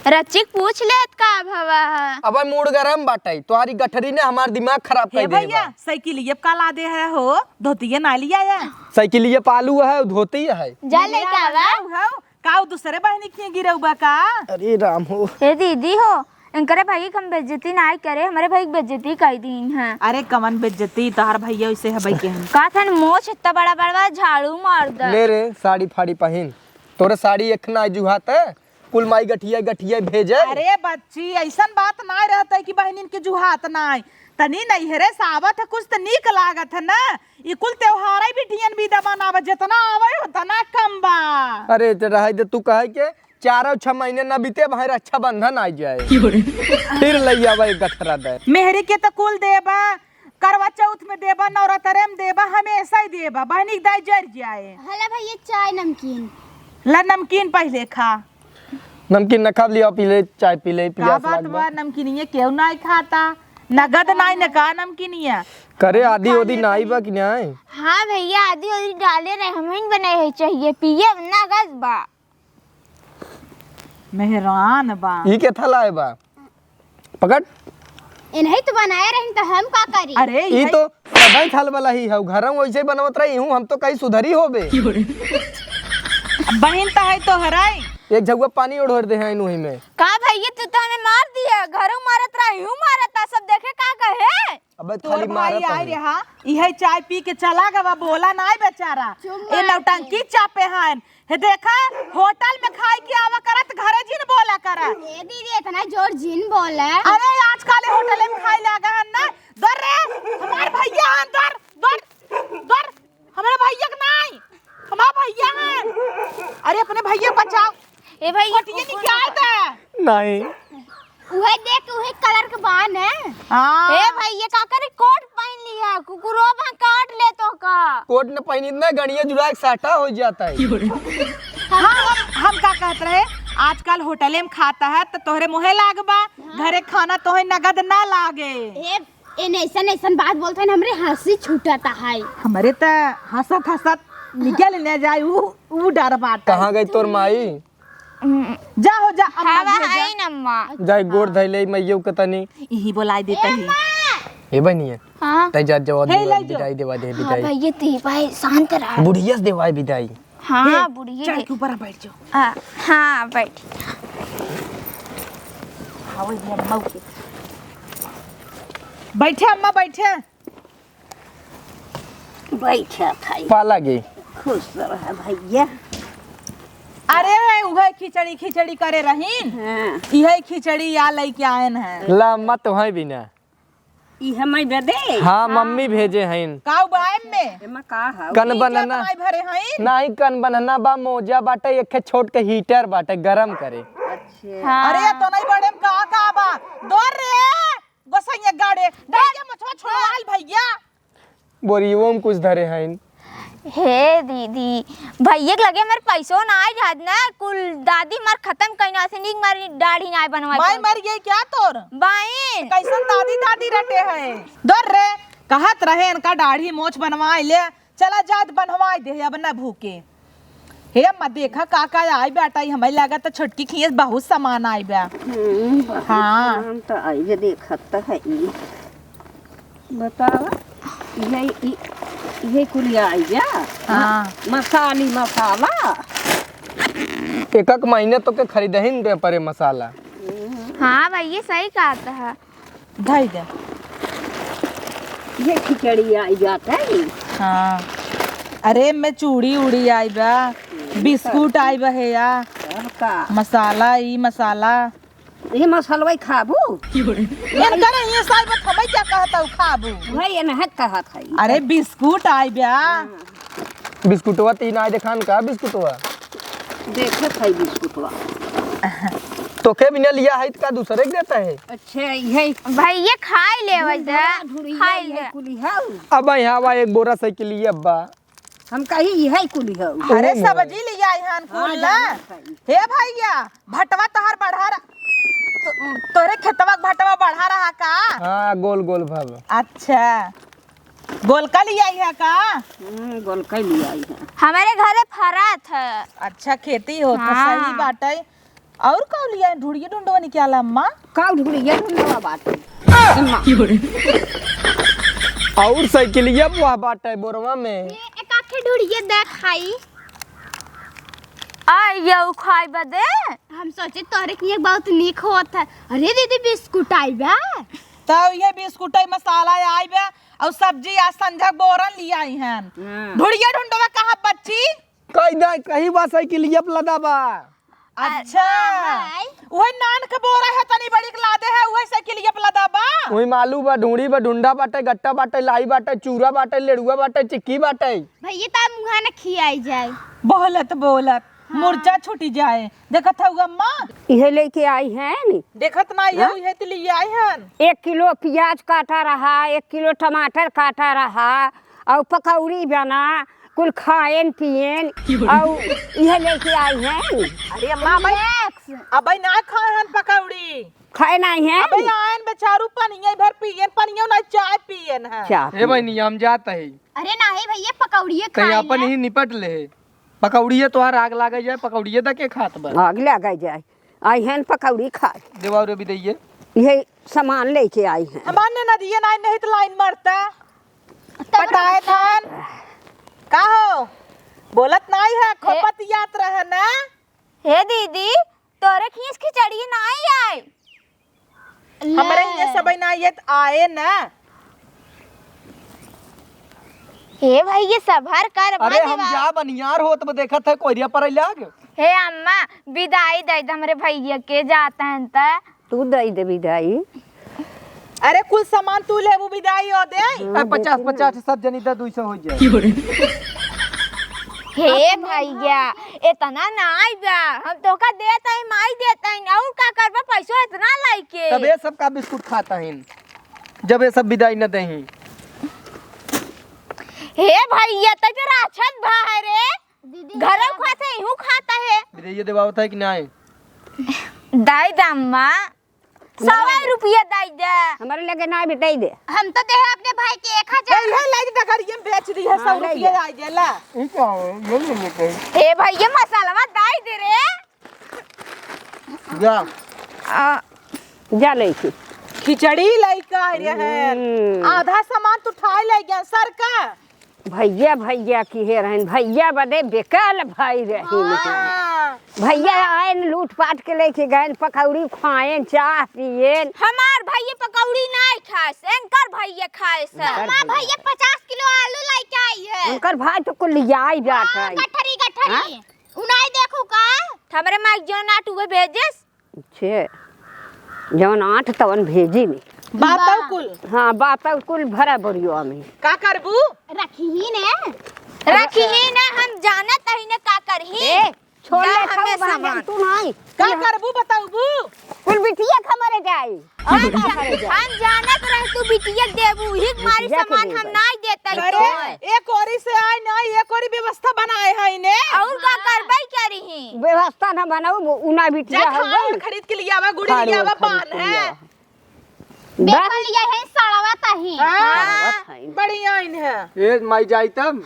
रचिक पूछ लेत का भवा है? अब मूड गरम बाटे, तोहारी गठरी ने हमार दिमाग खराब हे कर दे भैया, बा। साइकिल ये का ला दे है हो? धोतिये ना लिया है। साइकिल ये पालू है, धोती है। जा ले ले का आवा बा? ना हो, का उ दूसरे बहनी के गिरऊ बा का? अरे राम हो। हे दीदी हो, इनकरे भाई के हम बेइज्जती नाय करे, हमारे भाई के बेइज्जती कर दीन है। अरे कवन बेइज्जती, तोहार भैया वैसे है भाई के हम। का थन मोछ इतना बड़ा बड़वा झाड़ू मार दे। ले रे साड़ी फाड़ी पहिन, तोरे साड़ी एक ना जुहात है, कुल माई गठिया गठिया भेजे। अरे बच्ची, ऐसन बात नाय रहत है कि बहनिन के जुहात नाय। तनी नैहरे से आवत है, कुछ त नीक लागत है ना। ई कुल त्योहार ही बिटियन भी दबा ना बा, जितना आवे उतना कम बा। अरे, त रहे दे, तू कहे के चारों छह महीने ना बीते, भाई रक्षाबंधन आ जाए। फिर लई आवा एक गठरा दे। मेहरी के त कुल देबा, करवा चौथ में देबा, नवरात्रे में देबा, हमेशा ही देबा, बहनी के दाई जर जाए। हला भैया, चाय नमकीन। ला नमकीन पहिले खा। नमकीन न खाब, लिया पी ले, चाय पी ले, का पियास बात लाग बा, बा। नमकीनिये केहू नाई खाता, नगद नाई न का नमकीनिया? करे आदि ओदी नाई बा कि नाई? हाँ भैया, आदि ओदी डाले रहे, हम ही बनाए है, चाहिए पिए नगद बा। मेहरान बा। ई के थलाए बा? पकड़। इन्हीं तो बनाए रही तो हम का करी? अरे, ई यही तो सदाई खाल वाला ही है, घर में वैसे ही बनवत रही हूँ, हम तो कहीं सुधरी होबे। बहिन तो है तो हराई। एक झगुआ पानी ओढ़ दे हैं इनू ही में। का भैया, तू तो हमें मार दिया, घरों मारत रहा, यूं मारत था, सब देखे का कहे? अबे तोर खाली भाई मारत आए है। रे, हाँ, इहे चाय पी के चला गवा, बोला नाई बेचारा। चुप ए मार नौटंकी के। चापे हन। हे देखा, होटल में खाए के आवा करत, घरे जिन बोला करा। ए दीदी, इतना जोर जिन बोले। अरे, आजकल होटल में खाए लागा हन ना। दर रे, हमार भैया हन, दर, दर, दर। हमरे भैया के नाई, हमार भैया हैं। अरे, अपने भैया बचाओ। ए भाई, कोटिये निकाल दे। नहीं। उहे देख, उहे कलर के बान है। हाँ। ए भाई, ये का करे, कोट पहन लिया, कुकुरो भा काट ले तो का। कोट न पहनी ना, गणिया जुड़ा के साटा हो जाता है। हाँ, हम, हम का कहत रहे, आजकल होटले में खाता है तो तोहरे मुँहे लाग बा, घरे खाना तोहे नगद ना लागे। ए, एन ऐसन ऐसन बात बोलत है ना, हमरे हँसी छूटत है। हमरे त हँसत हँसत निकल न जाए, ऊ, ऊ डर बाटे। कहाँ गई तोर माई? जा हो जा, अम्मा हवा जी, जा। है न अम्मा। जाए गोड़ धइले मैयू के तनी। इही बोलाई देता ही। ए बनिए। हाँ। तै जा, जवा हे, देवा, ले जो। बिदाई देवा दे, हाँ बिदाई। भैया, ती भाई शांत रहा। बुढ़िया से देवाई बिदाई। हाँ, हे, बुढ़िया चढ़ दे। के ऊपर बैठ जाओ। आ, हाँ, बैठ। हाँ, वही अम्मा के। बैठे अम्मा, बैठे। बैठा था। पाला गे। खुश रहा भैया। अरे, उहे खिचड़ी, खिचड़ी करे रहीन। हाँ। इहे खिचड़ी या लइके आएन है। ला, अम्मा, तोहई बिना। ई हमई बदे? हाँ, हाँ। मम्मी भेजे हईन। का उबाएम में? एमा का हौ? कन ई बनना। जब नाई भरे हईन? नाई, कन बनना बा, मोजा बाटे, एक ठे छोट के हीटर बाटे, गरम करे। अच्छा। हाँ। अरे, तो नहीं बड़े में का, का बा? दौड़ रे। गोसैया गाड़े, गाड़िया मछवा छोड़वाल भैया। बोरियो में कुछ धरे हईन। हे दीदी, भैया के लगे हमार पैसो नाई रहत ना, कुल दादी मार खतम कइना से नीक मार दाढ़ी नाई बनवाई माई पाई। मर गई क्या तोर? बाइन। कैसन दादी दादी रटे है? दौड़ रे, कहत रहे इनका दाढ़ी मोछ बनवाई ले, चला जात बनवाई दे, अब ना भूके। हे अम्मा, देखा का का आई बाटइ, हमें लागत छोटकी खिए बहुत सामान आई बा। हम्म, बहुत हाँ। सामान त आई जे देखत त है ई। बतावा, इहे, इ-, इहे कुल आई जा। हाँ। मसाली मसाला। एक एक महीने तो के खरीदहिन दे परे मसाला। हाँ भैया, सही कहत है। धई दे। ये खिचड़ी आई जात है। हाँ। अरे, में चूड़ी उड़ी आई बा, बिस्कुट आई बा, हे या। सब का? मसाला, ई मसाला। ये मसलवा खाबू? इनकर ये साई बत हमें क्या कहता हूँ खाबू? वही ये नहत कहत है। अरे, बिस्कुट आई बा। हाँ। बिस्कुटवा तीन आए देखान का बिस्कुटवा? देखत है बिस्कुटवा। तोके बिना लिया है त का दूसरे के देता है? अच्छा, यही। भाई, ये खाई ले वैसे। ढुड़िया, ढुड़िया, खाई यही ले। कुली है। अब यहाँ आवा एक बोरा साइकिल ये अब्बा। हम कही यही कुली है। अरे, ओहो। सब्जी ले आई हन कुल हाँ, ना। जानत है। हे भैया, भटवा तोहर बढ़ा रहा, तो, तोरे खेतवा के भटवा बढ़ा रहा का? हाँ, गोल गोल भव। अच्छा। गोलका लियाई है का? हम्म, गोलका लियाई है। हमारे घरे फरात है। अच्छा, खेती होत है, हाँ। सही बात है। और का लियाई? ढुड़िया ढुंडवा निकाला अम्मा। का ढुड़िया ढुंडवा बाटे? अम्मा। और साइकिलिया बुआ बाटे बोरवा में। ये एक आखे ढुड़िया देखाई। आ, ये उखाई बदे? हम सोचे तोरे के लिए बहुत नीक होत है। अरे दीदी, बिस्कुट आई बा। तब ये बिस्कुट आई, मसाला आई बा। और सब्जी आज संझा बोरन लियाई हन। हाँ। ढुड़िया ढुंडवा कहाँ बच्ची? कही दे, कही बा साइकिलिया पे लदा बा। अच्छा। हाँ, है। उहे नान के बोरा है, तनी बड़ी के लादे है, उहे साइकिलिया पे लादा बा। उही मालू बा, ढूंढी बा, ढूंढा बाटे, गट्टा बाटे, लाई बाटे, चूरा बाटे, लेड़ुआ बाटे, चिक्की बाटे। भैया, ता मुँहा न खियाई जाए। बोलत, बोलत, हाँ। मुर्चा छूटी जाए। देखत हऊ अम्मा? इहे लेके आई हैं। देखत ना, ये हाँ? इहे त लिए आई हन। एक किलो पियाज काटा रहा, एक किलो टमाटर काटा रहा, अउ पकौड़ी बना, कुल खाएन पिएन, अउ इहे लेके आई हैं। अरे अम्मा, अबे, अबे ना खाए हन पकौड़ी। खाए नाहीं हैं? अबे आएन बेचारू, पनिया भर पिएन, पनिया ना, चाय पिएन है। चाय ए पिएन। बहिनी, हम जात है। अरे नाहीं भैया, पकौड़िए कहीं खाए अपन हैं। ही निपट ले। पकौड़िए तोहार आग लागे जाए, पकौड़िए दा के खात बा। आग लागे जाए, आई हैं पकौड़ी खाए। देवा रे बिदैये। इहे सामान लेके आई हैं। हमार ने नदिये नाहीं, नहीं तो लाइन मरता। पटाए धान। का हो? बोलत नाहीं है, खूब हे। बतियात रहे ना। हे दीदी, तोरे खीस खिचड़ी नाहीं आए। हमरे ले। ये सब ना ये त आए ना। हे भाई, ये सबर कर, अरे बने हम बा। जा बनियार होत में देखत है कोरिया पर लाग। हे अम्मा, बिदाई दे दे हमरे भैया के, जात हैं त। तू दे दे बिदाई। अरे कुल सामान तू लेबू, बिदाई ओ दे। हाँ, ए, पचास, दे दे। पचास, सब जनी दा, दुई सौ हो जाए। हे भैया, इतना नाहीं बा, हम तोका देत हई, माई देत हई, अउर का करबा पैसो इतना लइके? तब ये सब का बिस्कुट खाता है, जब ये सब बिदाई न देही। हे भैया, तै तो राक्षस भा है रे। दीदी, घरों खात है, इहूँ खाता है। बिदैये देवावत है कि नाहीं? दाई दाम्मा, सवा रुपया दे दे। हमरे लगे ना भी दे दे। हम तो दे अपने भाई के एक हजार। ए, ले, ले, डगरिया में बेच दी है, हाँ, सौ रुपया ले। आ गेला। ई का है? ये ले लेते हैं। ए भाई, ये मसालवा दे दे रे। जा। आ। जा ले के। खिचड़ी लइका आ रहे हैं। हम्म। आधा सामान तो उठाए ले गया सर का। भैया, भैया किहे रहन, भैया बदे बेकल भाई रहिन। हाँ। भैया आएन, लूट पाट के लेके गएन, पकौड़ी खाएन, चाह पिएन। हमार भैया पकौड़ी नाहीं खाएस, एनकर भैया खाएस। हमार भैया पचास किलो आलू लइके आई है। उनकर भाई तो कुल लियाई जात हाँ, है। गठरी, गठरी। हाँ? उ नाहीं देखू का? हमरे माई जौन आटुए भेजेस, छे, जवन आठ तवन भेजी में। बातौ कुल। हाँ, बातौ कुल भरा बोरियो में। का करबू? रखी ही ने। रखी ही ने, हम जानत ही ने का करही। ए, छोड़ जा ले, हमें खाऊ बना सामान। दे, तू नहीं। का करबू, बताऊबू? कुल बिटिया खा मरे जाई। और हम का जा-, करे जाई? हम जानत रहे तू बिटिया देबू, ही मारी बिटिया के सामान हम देबे। नाई देतई अरे, तो। एक ओरी से आए ना, एक ओरी व्यवस्था बनाए है ने। और का करबई करी? व्यवस्था ना बनाऊ, उ ना बिटिया जा हो खान गई। खरीद के लियावा, गुड़ी खान लियावा, खरीद पान के है। लियावा। बेकल बस। लिया है, सड़वा ताही। हाँ, सड़वा ताही। बढ़िया इन है। ए, माई जाई तब।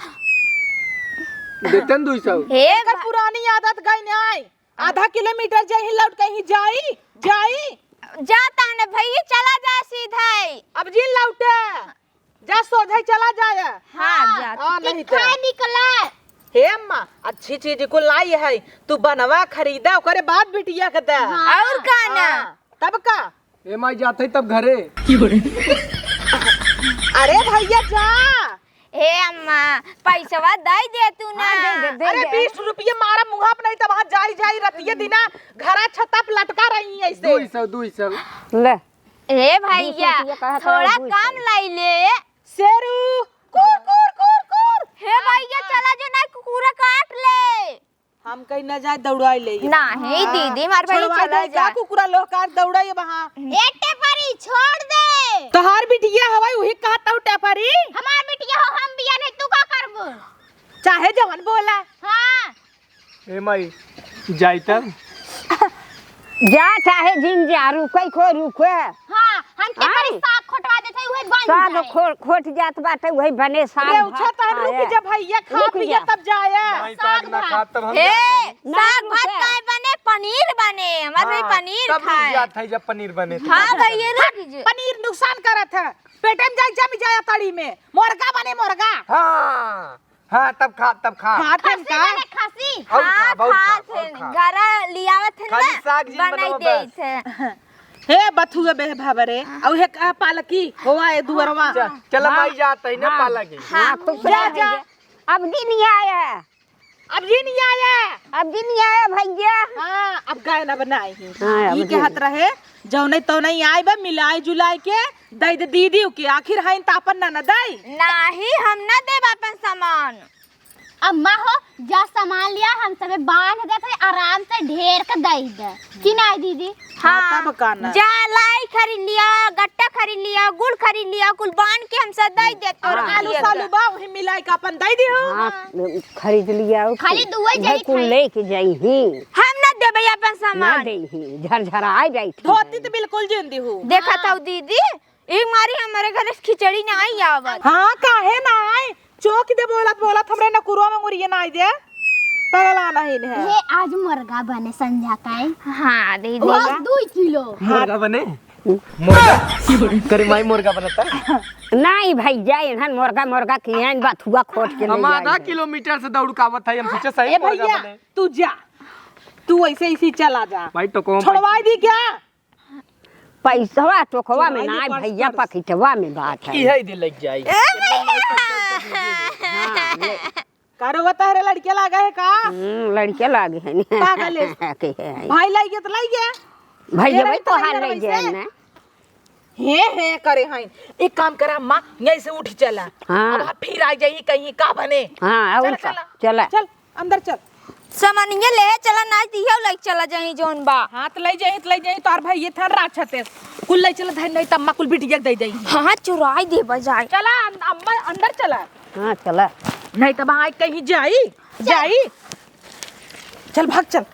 देतन दुई सौ। हे एकर भा- पुरानी आदत गई नाई। आधा किलोमीटर जाई, लौट कहीं जाई, जाई। जाता है ना भैया, चला जा सीधा। अब जिन लौटे। जा सोझे चला जाए। हाँ, हाँ, जा। हाँ, नहीं तो। खाए निकले। हे अम्मा, अच्छी चीज कुल लाई है, तू बनवा खरीदा, ओकरे बाद बिटिया के दे। हाँ। और का ना? हाँ, तब का? ए माई, जात है तब घरे। अरे भैया जा। हे अम्मा, पैसवा दे दे तू ना। हाँ, दे दे, दे अरे दे। बीस रुपये मारा मुँहा पे, नहीं तब वहाँ जाई जाई रतिये दिना घरा छता पे लटका रही है ऐसे। दुई सौ, दुई सौ। ले। ए भैया, बीस रुपया कहा था, थोड़ा दुई सौ। कम लाई ले। शेरू, कुर, कुर, कुर, कुर। हे भैया, हाँ। चला जो ना कुकुरा काट ले। हम कहीं ना जाए, दौड़ाई ले। नहीं हाँ। दीदी, हमार भाई छोड़वा चला दे, जा। का कुकुरा लोग का दौड़ाई वहाँ। ए टेपरी, छोड़ दे। तोहार बिटिया हवाई, उही कहत हूँ टेपरी। हमार बिटिया हो, हम बिया नहीं, तू का करबो? चाहे जवन बोला। हाँ। ए माई, जाई तब? जा चाहे जिन जा, रुके को रुके। हाँ, हम के आई। करी, साग खोटवा देते, उहे बन साग जाए। खो-, खोट जात बाटे, उहे बने साग रे, भात उठा तहन खाए। रुक जा भैया, खा रुक पिया जा। तब जाए। नहीं, साग साग ना भात। खा तब हम ए, जाते हैं। साग नहीं भात रुके। काहे बने? पनीर बने, हमार भाई हाँ, पनीर तब रुक खाए। जात है जब पनीर बने तो। हाँ भैया, रुक जा। पनीर नुकसान करत है, पेटे में जाए, जम जाए तड़ी में। मुर्गा बने, मुर्गा। हाँ। हाँ, तब खा, तब खा। खात हन खसी का? बने खसी। और हाँ, खा, बहुत खा, खात बहुत हन। खा। घरा लियावत हन खाली ना, साग जिन बनाई बनावा देत बस। है। हे बथुए बे भावरे, हाँ। और हे का पालकी, होवा ए दुअरवा। च-, चल हाँ। माई जात है ना हाँ। पालकी। हाँ, हाँ, खूब जा, जा। जा। अब दिन ही आया। अब दिन ही आया। अब दिन आया भैया। हाँ, अब गाय ना बनाई ही। हाँ, अब ई के दिन। हाथ रहे, जौने तौने आए बा, मिलाए जुलाए के दई दे दीदी के। आखिर हईन त आपन ना, ना दई। नाही, हम ना देब आपन सामान। अम्मा हो, जा सामान लिया, हम सबे बांध देत है, आराम से ढेर के दई दे। कि नाही दीदी? हाँ, हाँ, तब का ना। जा लाई खरीद लिया, गट्टा खरीद लिया, गुड़ खरीद लिया, कुल बांध के हम सब दई देत। और हाँ। आलू सालू बा, वही मिलाई के अपन दई दिहो। हाँ, खरीद लिया, खाली दुए भाई जनी कुल खाई। लेके जाई ही। हम ना देबे अपन ना सामान। दे ही, झरझराए बैठ धोती तो बिल्कुल जिंदी हो। देखा हाँ। था दीदी, एक मारी हमारे घर से खिचड़ी नाही आवत। हाँ, काहे नाही? चौक दे बोलत बोलत हमरे नकुरवा में मुरिये नाही दे। पगला नहीं है। हे आज मुर्गा बने संझा का है। हाँ, दीदी। बस दुई किलो। मुर्गा बने? मुर्गा? करे माई मुर्गा बनता? नाही भैया, इन्हन मुर्गा, मुर्गा किहन बथुआ खोट के ले हम आधा जाई। किलोमीटर से दौड़ के आवत है, हम सोचे सही ए मुर्गा भैया, बने। तू जा, तू ऐसे इसी चला जा। भाई, टोकवा में छोड़वाई दी क्या? पैसवा टोकवा में छोड़वाई दी, नाही पर्स, भैया, पर्स। पकिटवा में बात है। इहे दे लग जाई। ए भैया। हाँ, ले। का रे, वो तहरे लड़के लागे है का? हम्म, लड़के लागे है नी। पागल है। के है? भाई लाई गया तो लाई गया। भैया, ये भाई रही तो तोहार तोहरे लई गया वैसे। ना। हे, हे करे हैं। एक काम करा अम्मा, यहीं से उठ चला। हाँ। अब फिर आ जाई कहीं का बने। हाँ, और चला, का? चला। चला। चल, अंदर चल। सामानिया ले चला, नाही त इहउ लई चला जाई जौन बा। हाँ, त लई जाई, त लई जाई, तोहर भाई ये थन राछत है। कुल लई चला, धन नहीं त अम्मा कुल बिटिया के दे जाई। हाँ, हाँ, चुराई दे बजाय। चला, अं-, अम्मा अंदर चला। हाँ, चला। नहीं त भाई कहीं जाई, जाई। चल भाग चल।